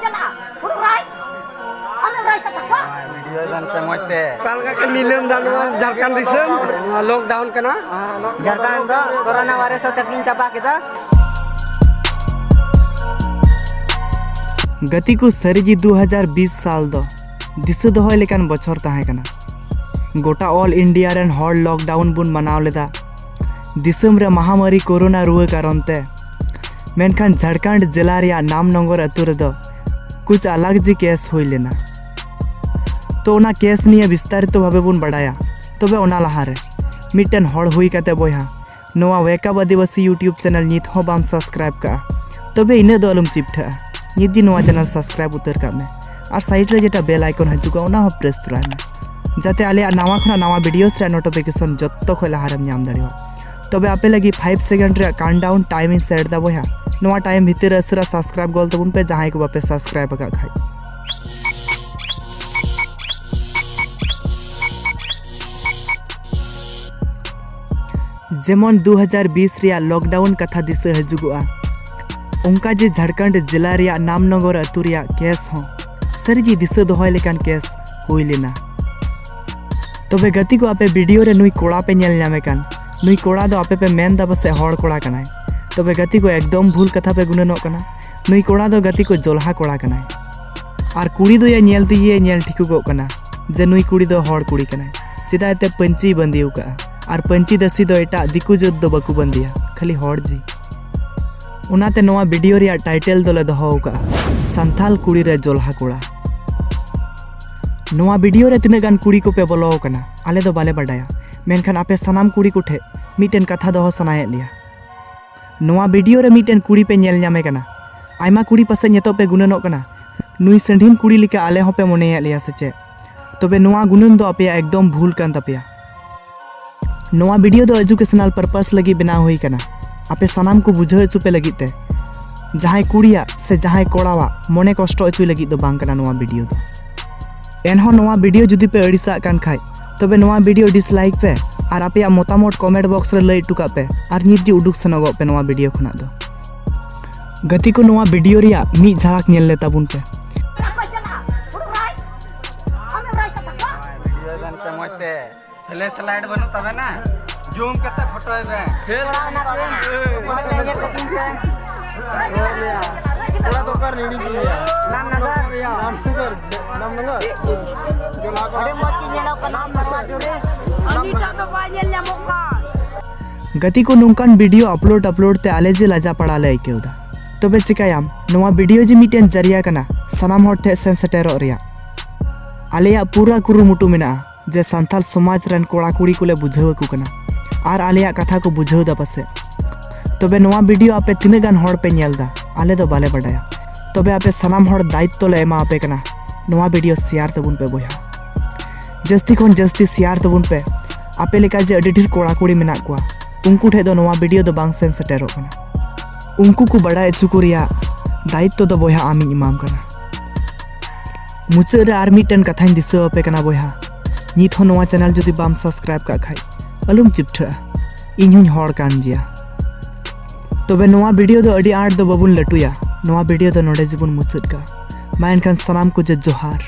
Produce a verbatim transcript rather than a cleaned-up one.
ᱪᱟᱞᱟᱜᱼᱟ ᱦᱩᱲᱩ ᱨᱚᱦᱚᱭ᱾ ᱟᱢᱮᱢ ᱨᱚᱦᱚᱭ ᱠᱟᱛᱟ ᱠᱚᱣᱟ? ᱵᱷᱤᱰᱤᱭᱳ ᱵᱮᱱ ᱥᱮ ᱢᱚᱡᱽ ᱛᱮ᱾ ᱚᱠᱟ ᱞᱮᱠᱟ ᱠᱟᱹᱢᱤ ᱞᱟᱹᱭ ᱮᱫᱟ ᱱᱚᱣᱟ ᱡᱷᱟᱲᱠᱷᱚᱸᱰ ᱫᱤᱥᱚᱢ, ᱱᱚᱣᱟ ᱞᱚᱠᱰᱟᱣᱩᱱ ᱠᱟᱱᱟ? ᱡᱷᱟᱲᱠᱷᱚᱸᱰ ᱫᱚ ᱠᱳᱨᱳᱱᱟ ᱵᱷᱟᱭᱨᱟᱥ ᱦᱚᱸ ᱪᱟᱵᱟ ᱠᱮᱫᱟ᱾ ᱜᱟᱛᱮ ᱠᱚ, ᱥᱟᱹᱨᱤᱜᱮ ᱫᱩ ᱦᱟᱡᱟᱨ ᱵᱤᱥ ᱥᱟᱞ ᱫᱚ ᱫᱤᱥᱟᱹ ᱫᱚᱦᱚᱭ ᱞᱮᱠᱟᱱ ᱵᱚᱪᱷᱚᱨ ᱛᱟᱦᱮᱸ ᱠᱟᱱᱟ᱾ ᱜᱚᱴᱟ ᱚᱞ ᱤᱱᱰᱤᱭᱟ ᱨᱮᱱ ᱦᱚᱲ ᱞᱚᱠᱰᱟᱣᱩᱱ ᱵᱚᱱ ᱢᱟᱱᱟᱣ ᱞᱮᱫᱟ ᱫᱤᱥᱚᱢ ᱨᱮ ᱢᱟᱦᱟᱢᱟᱨᱤ ᱠᱳᱨᱳᱱᱟ ᱨᱩᱣᱟᱹ ᱠᱟᱨᱚᱱ ᱛᱮ᱾ ᱢᱮᱱᱠᱷᱟᱱ ᱡᱷᱟᱲᱠᱷᱚᱸᱰ ᱡᱮᱞᱟ ᱨᱮᱭᱟᱜ ᱱᱟᱢᱱᱚᱜᱚᱨ ᱟᱹᱛᱩ ᱨᱮᱫᱚ ᱠᱩᱪ ᱟᱞᱟᱜᱽ ᱡᱤ ᱠᱮᱥ ᱦᱩᱭ ᱞᱮᱱᱟ᱾ ᱛᱚ, ᱚᱱᱟ ᱠᱮᱥ ᱱᱤᱭᱮ ᱵᱤᱥᱛᱟᱨᱤᱛᱚ ᱵᱷᱟᱵᱮ ᱵᱚᱱ ᱵᱟᱲᱟᱭᱟ᱾ ᱛᱚᱵᱮ ᱚᱱᱟ ᱞᱟᱦᱟᱨᱮ ᱢᱤᱫᱴᱮᱱ ᱦᱚᱲ ᱦᱩᱭ ᱠᱟᱛᱮ ᱵᱚᱭᱦᱟ, ᱱᱚᱣᱟ Wake Up ᱟᱹᱫᱤᱵᱟᱹᱥᱤ YouTube channel ᱱᱤᱛ ᱦᱚᱸ ᱵᱟᱢ subscribe ᱠᱟᱜᱼᱟ, ᱛᱚᱵᱮ ᱤᱱᱟᱹᱜ ᱫᱚ ᱟᱞᱚᱢ ᱪᱤᱯᱴᱷᱟᱹᱜᱼᱟ᱾ ᱱᱤᱛ ᱜᱮ ᱱᱚᱣᱟ channel subscribe ᱩᱛᱟᱹᱨ ᱠᱟᱜ ᱢᱮ ᱟᱨ side ᱨᱮ ᱡᱮᱴᱟ bell icon ᱦᱤᱡᱩᱜᱼᱟ, ᱚᱱᱟ ᱦᱚᱸ press ᱛᱚᱨᱟᱭ ᱢᱮ, ᱡᱟᱛᱮ ᱟᱞᱮᱭᱟᱜ ᱱᱟᱣᱟ ᱠᱷᱚᱱᱟᱜ ᱱᱟᱣᱟ videos ᱨᱮᱭᱟᱜ notification ᱡᱚᱛᱚ ᱠᱷᱚᱱ ᱞᱟᱦᱟᱨᱮᱢ ᱧᱟᱢ ᱫᱟᱲᱮᱭᱟᱜᱼᱟ᱾ ᱛᱚᱵᱮ ᱟᱯᱮ ᱞᱟᱹᱜᱤᱫ five second ᱨᱮᱭᱟᱜ countdown time ᱤᱧ set ᱮᱫᱟ ᱵᱚᱭᱦᱟ᱾ ᱱᱚᱣᱟ time ᱵᱷᱤᱛᱤᱨ ᱨᱮ ᱩᱥᱟᱹᱨᱟ subscribe ᱜᱚᱞ ᱛᱟᱵᱚᱱ ᱯᱮ, ᱡᱟᱦᱟᱸᱭ ᱠᱚ ᱵᱟᱯᱮ subscribe ᱟᱠᱟᱫ ᱠᱷᱟᱡ᱾ ᱡᱮᱢᱚᱱ ᱫᱩ ᱦᱟᱡᱟᱨ ᱵᱤᱥ ᱨᱮᱭᱟᱜ ᱞᱚᱠᱰᱟᱣᱩᱱ ᱠᱟᱛᱷᱟ ᱫᱤᱥᱟᱹ ᱦᱤᱡᱩᱜᱚᱜᱼᱟ, ᱚᱱᱠᱟ ᱡᱮ ᱡᱷᱟᱲᱠᱷᱚᱸᱰ ᱡᱮᱞᱟ ᱨᱮᱭᱟᱜ ᱱᱟᱢᱱᱚᱜᱚᱨ ᱟᱹᱛᱩ ᱨᱮᱭᱟᱜ ᱠᱮᱥ ᱦᱚᱸ ᱥᱟᱹᱨᱤᱜᱮ ᱫᱤᱥᱟᱹ ᱫᱚᱦᱚᱭ ᱞᱮᱠᱟᱱ ᱠᱮᱥ ᱦᱩᱭ ᱞᱮᱱᱟ᱾ ᱛᱚᱵᱮ ᱜᱟᱛᱮ ᱠᱚ, ᱟᱯᱮ ᱵᱷᱤᱰᱤᱭᱳ ᱨᱮ ᱱᱩᱭ ᱠᱚᱲᱟ ᱯᱮ ᱧᱮᱞ ᱧᱟᱢᱮ ᱠᱟᱱ, ᱱᱩᱭ ᱠᱚᱲᱟ ᱫᱚ ᱟᱯᱮ ᱯᱮ ᱢᱮᱱ ᱫᱟ ᱯᱟᱥᱮᱡ ᱦᱚᱲ ᱠᱚᱲᱟ ᱠᱟᱱᱟᱭ᱾ ᱛᱚᱵᱮ ᱜᱟᱛᱮ ᱠᱚ, ᱮᱠᱫᱚᱢ ᱵᱷᱩᱞ ᱠᱟᱛᱷᱟ ᱯᱮ ᱜᱩᱱᱟᱹᱱᱚᱜ ᱠᱟᱱᱟ᱾ ᱱᱩᱭ ᱠᱚᱲᱟ ᱫᱚ ᱜᱟᱛᱮ ᱠᱚ ᱡᱚᱞᱦᱟ ᱠᱚᱲᱟ ᱠᱟᱱᱟᱭ᱾ ᱟᱨ ᱠᱩᱲᱤ ᱫᱚ ᱭᱟ ᱧᱮᱞ ᱛᱮᱜᱮ ᱧᱮᱞ ᱴᱷᱤᱠᱚᱜᱚᱜ ᱠᱟᱱᱟ ᱡᱮ ᱱᱩᱭ ᱠᱩᱲᱤ ᱫᱚ ᱦᱚᱲ ᱠᱩᱲᱤ ᱠᱟᱱᱟᱭ, ᱪᱮᱫᱟᱜ ᱮᱱᱛᱮ ᱯᱟᱹᱧᱪᱤᱭ ᱵᱟᱸᱫᱮ ᱟᱠᱟᱫᱼᱟ᱾ ᱟᱨ ᱯᱟᱹᱧᱪᱤ ᱫᱟᱹᱥᱤ ᱫᱚ ᱮᱴᱟᱜ ᱫᱤᱠᱩ ᱡᱟᱹᱛ ᱫᱚ ᱵᱟᱠᱚ ᱵᱟᱸᱫᱮᱭᱟ, ᱠᱷᱟᱹᱞᱤ ᱦᱚᱲ ᱡᱤ᱾ ᱚᱱᱟᱛᱮ ᱱᱚᱣᱟ ᱵᱷᱤᱰᱤᱭᱳ ᱨᱮᱭᱟᱜ ᱴᱟᱭᱴᱮᱞ ᱫᱚᱞᱮ ᱫᱚᱦᱚ ᱟᱠᱟᱫᱼᱟ ᱥᱟᱱᱛᱷᱟᱞ ᱠᱩᱲᱤ ᱨᱮ ᱡᱚᱞᱦᱟ ᱠᱚᱲᱟ᱾ ᱱᱚᱣᱟ ᱵᱷᱤᱰᱤᱭᱳ ᱨᱮ ᱛᱤᱱᱟᱹᱜ ᱜᱟᱱ ᱠᱩᱲᱤ ᱠᱚᱯᱮ ᱵᱚᱞᱚ ᱟᱠᱟᱱᱟ, ᱟᱞᱮ ᱫᱚ ᱵᱟᱞᱮ ᱵᱟᱰᱟᱭᱟ, ᱢᱮᱱᱠᱷᱟᱱ ᱟᱯᱮ ᱥᱟᱱᱟᱢ ᱠᱩᱲᱤ ᱠᱚᱴᱷᱮᱱ ᱢᱤᱫᱴᱮᱱ ᱠᱟᱛᱷᱟ ᱫᱚᱦᱚ ᱥᱟᱱᱟᱭᱮᱫ ᱞᱮᱭᱟ᱾ ᱱᱚᱣᱟ ᱵᱷᱤᱰᱤᱭᱳ ᱨᱮ ᱢᱤᱫᱴᱮᱱ ᱠᱩᱲᱤ ᱯᱮ ᱧᱮᱞ ᱧᱟᱢᱮ ᱠᱟᱱᱟ᱾ ᱟᱭᱢᱟ ᱠᱩᱲᱤ ᱯᱟᱥᱮᱡ ᱱᱤᱛᱚᱜ ᱯᱮ ᱜᱩᱱᱟᱹᱱᱚᱜ ᱠᱟᱱᱟ, ᱱᱩᱭ ᱥᱟᱺᱰᱷᱤᱱ ᱠᱩᱲᱤ ᱞᱮᱠᱟ ᱟᱞᱮ ᱦᱚᱸᱯᱮ ᱢᱚᱱᱮᱭᱮᱫ ᱞᱮᱭᱟ ᱥᱮ ᱪᱮᱫ? ᱛᱚᱵᱮ ᱱᱚᱣᱟ ᱜᱩᱱᱟᱹᱱ ᱫᱚ ᱟᱯᱮᱭᱟᱜ ᱮᱠᱫᱚᱢ ᱵᱷᱩᱞ ᱠᱟᱱ ᱛᱟᱯᱮᱭᱟ᱾ ᱱᱚᱣᱟ ᱵᱷᱤᱰᱤᱭᱳ ᱫᱚ educational purpose ᱞᱟᱹᱜᱤᱫ ᱵᱮᱱᱟᱣ ᱦᱩᱭ ᱠᱟᱱᱟ, ᱟᱯᱮ ᱥᱟᱱᱟᱢ ᱠᱚ ᱵᱩᱡᱷᱟᱹᱣ ᱦᱚᱪᱚ ᱯᱮ ᱞᱟᱹᱜᱤᱫ ᱛᱮ᱾ ᱡᱟᱦᱟᱸᱭ ᱠᱩᱲᱤᱭᱟᱜ ᱥᱮ ᱡᱟᱦᱟᱸᱭ ᱠᱚᱲᱟᱣᱟᱜ ᱢᱚᱱᱮ ᱠᱚᱥᱴᱚ ᱦᱚᱪᱚᱭ ᱞᱟᱹᱜᱤᱫ ᱫᱚ ᱵᱟᱝ ᱠᱟᱱᱟ ᱱᱚᱣᱟ ᱵᱷᱤᱰᱤᱭᱳ ᱫᱚ᱾ ᱮᱱᱦᱚᱸ ᱱᱚᱣᱟ ᱵᱷᱤᱰᱤᱭᱳ ᱡᱩᱫᱤ ᱯᱮ ᱟᱹᱲᱤᱥᱟᱜ ᱠᱟᱱ ᱠᱷᱟᱡ, ᱛᱚᱵᱮ ᱱᱚᱣᱟ ᱵᱷᱤᱰᱤᱭᱳ dislike ᱯᱮ ᱟᱨ ᱟᱯᱮᱭᱟᱜ ᱢᱚᱛᱟᱢᱚᱛ comment box ᱨᱮ ᱞᱟᱹᱭ ᱦᱚᱴᱚ ᱠᱟᱜ ᱯᱮ ᱟᱨ ᱱᱤᱛ ᱜᱮ ᱩᱰᱩᱠ ᱥᱮᱱᱚᱜᱚᱜ ᱯᱮ ᱱᱚᱣᱟ ᱵᱷᱤᱰᱤᱭᱳ ᱠᱷᱚᱱᱟᱜ ᱫᱚ᱾ ᱜᱟᱛᱮ ᱠᱚ, ᱱᱚᱣᱟ ᱵᱷᱤᱰᱤᱭᱳ ᱨᱮᱭᱟᱜ ᱢᱤᱫ ᱡᱷᱟᱲᱟᱠ ᱧᱮᱞ ᱞᱮ ᱛᱟᱵᱚᱱ ᱯᱮ᱾ ᱵᱷᱤᱰᱤᱭᱳ ᱵᱮᱱ ᱥᱮ ᱢᱚᱡᱽ ᱛᱮ᱾ ᱯᱷᱞᱮᱥ ᱞᱟᱭᱤᱴ ᱵᱟᱹᱱᱩᱜ ᱛᱟᱵᱮᱱᱟ? ᱡᱩᱢ ᱠᱟᱛᱮ ᱯᱷᱳᱴᱳᱭ ᱵᱮᱱ᱾ ᱠᱚᱲᱟ ᱫᱚ ᱚᱠᱟᱨᱮ ᱦᱤᱲᱤᱧ ᱠᱮᱫᱮᱭᱟ? ᱨᱟᱢᱱᱚᱜᱚᱨ᱾ ᱨᱟᱢᱱᱚᱜᱚᱨ᱾ ᱟᱹᱰᱤ ᱢᱚᱡᱽ ᱜᱮ ᱧᱮᱞᱚᱜ ᱠᱟᱱᱟ ᱱᱚᱣᱟ ᱡᱩᱨᱤ᱾ ᱩᱱᱤᱴᱟᱜ ᱫᱚ ᱵᱟᱭ ᱧᱮᱞ ᱧᱟᱢᱚᱜ ᱠᱟᱱ᱾ ᱜᱟᱛᱮ ᱠᱚ, ᱱᱚᱝᱠᱟᱱ ᱵᱷᱤᱰᱤᱭᱳ ᱟᱯᱞᱳᱰ ᱟᱯᱞᱳᱰ ᱛᱮ ᱟᱞᱮ ᱡᱮ ᱞᱟᱡᱟ ᱯᱟᱲᱟ ᱞᱮ ᱟᱹᱭᱠᱟᱹᱣ ᱮᱫᱟ᱾ ᱛᱚᱵᱮ ᱪᱤᱠᱟᱹᱭᱟᱢ, ᱱᱚᱣᱟ ᱵᱷᱤᱰᱤᱭᱳ ᱡᱮ ᱢᱤᱫᱴᱮᱱ ᱡᱟᱹᱨᱤᱭᱟ ᱠᱟᱱᱟ ᱥᱟᱱᱟᱢ ᱦᱚᱲ ᱴᱷᱮᱱ ᱥᱮᱱ ᱥᱮᱴᱮᱨᱚᱜ ᱨᱮᱭᱟᱜ᱾ ᱟᱞᱮᱭᱟᱜ ᱯᱩᱨᱟᱹ ᱠᱩᱨᱩᱢᱩᱴᱩ ᱢᱮᱱᱟᱜᱼᱟ ᱡᱮ ᱥᱟᱱᱛᱟᱲ ᱥᱚᱢᱟᱡᱽ ᱨᱮᱱ ᱠᱚᱲᱟ ᱠᱩᱲᱤ ᱠᱚᱞᱮ ᱵᱩᱡᱷᱟᱹᱣ ᱟᱠᱚ ᱠᱟᱱᱟ ᱟᱨ ᱟᱞᱮᱭᱟᱜ ᱠᱟᱛᱷᱟ ᱠᱚ ᱵᱩᱡᱷᱟᱹᱣ ᱮᱫᱟ ᱯᱟᱥᱮᱡ᱾ ᱛᱚᱵᱮ ᱱᱚᱣᱟ ᱵᱷᱤᱰᱤᱭᱳ ᱟᱯᱮ ᱛᱤᱱᱟᱹᱜ ᱜᱟᱱ ᱦᱚᱲ ᱯᱮ ᱧᱮᱞ ᱮᱫᱟ, ᱟᱞᱮ ᱫᱚ ᱵᱟᱞᱮ ᱵᱟᱰᱟᱭᱟ᱾ ᱛᱚᱵᱮ ᱟᱯᱮ ᱥᱟᱱᱟᱢ ᱦᱚᱲ ᱫᱟᱭᱤᱛᱛᱚ ᱞᱮ ᱮᱢᱟ ᱟᱯᱮ ᱠᱟᱱᱟ ᱱᱚᱣᱟ ᱵᱷᱤᱰᱤᱭᱳ ᱥᱮᱭᱟᱨ ᱛᱟᱵᱚᱱ ᱯᱮ ᱵᱚᱭᱦᱟ᱾ ᱡᱟᱹᱥᱛᱤ ᱠᱷᱚᱱ ᱡᱟᱹᱥᱛᱤ ᱥᱮᱭᱟᱨ ᱛᱟᱵᱚᱱ ᱯᱮ᱾ ᱟᱯᱮ ᱞᱮᱠᱟ ᱡᱮ ᱟᱹᱰᱤ ᱰᱷᱮᱨ ᱠᱚᱲᱟ ᱠᱩᱲᱤ ᱢᱮᱱᱟᱜ ᱠᱚᱣᱟ, ᱩᱱᱠᱩ ᱴᱷᱮᱱ ᱫᱚ ᱱᱚᱣᱟ ᱵᱷᱤᱰᱤᱭᱳ ᱫᱚ ᱵᱟᱝ ᱥᱮᱱ ᱥᱮᱴᱮᱨᱚᱜ ᱠᱟᱱᱟ᱾ ᱩᱱᱠᱩ ᱠᱚ ᱵᱟᱰᱟᱭ ᱦᱚᱪᱚ ᱠᱚ ᱨᱮᱭᱟᱜ ᱫᱟᱭᱤᱛᱛᱚ ᱫᱚ ᱵᱚᱭᱦᱟ ᱟᱢᱤᱧ ᱮᱢᱟᱢ ᱠᱟᱱᱟ᱾ ᱢᱩᱪᱟᱹᱫ ᱨᱮ ᱟᱨ ᱢᱤᱫᱴᱮᱱ ᱠᱟᱛᱷᱟᱧ ᱫᱤᱥᱟᱹ ᱟᱯᱮ ᱠᱟᱱᱟ ᱵᱚᱭᱦᱟ, ᱱᱤᱛ ᱦᱚᱸ ᱱᱚᱣᱟ ᱪᱮᱱᱮᱞ ᱡᱩᱫᱤ ᱵᱟᱢ ᱥᱟᱵᱥᱠᱨᱟᱭᱤᱵ ᱠᱟᱜ ᱠᱷᱟᱡ, ᱟᱞᱚᱢ ᱪᱤᱯᱴᱷᱟᱹᱜᱼᱟ, ᱤᱧ ᱦᱚᱸᱧ ᱦᱚᱲ ᱠᱟᱱ ᱜᱮᱭᱟ᱾ ᱛᱚᱵᱮ ᱱᱚᱣᱟ ᱵᱷᱤᱰᱤᱭᱳ ᱫᱚ ᱟᱹᱰᱤ ᱟᱸᱴ ᱫᱚ ᱵᱟᱵᱚᱱ ᱞᱟᱹᱴᱩᱭᱟ, ᱱᱚᱣᱟ ᱵᱷᱤᱰᱤᱭᱳ ᱫᱚ ᱱᱚᱰᱮ ᱜᱮᱵᱚᱱ ᱢᱩᱪᱟᱹᱫ ᱠᱟᱜᱼᱟ᱾ ᱢᱟ ᱮᱱᱠᱷᱟᱱ ᱥᱟᱱᱟᱢ ᱠᱚ ᱡᱮ ᱡᱚᱦᱟᱨ᱾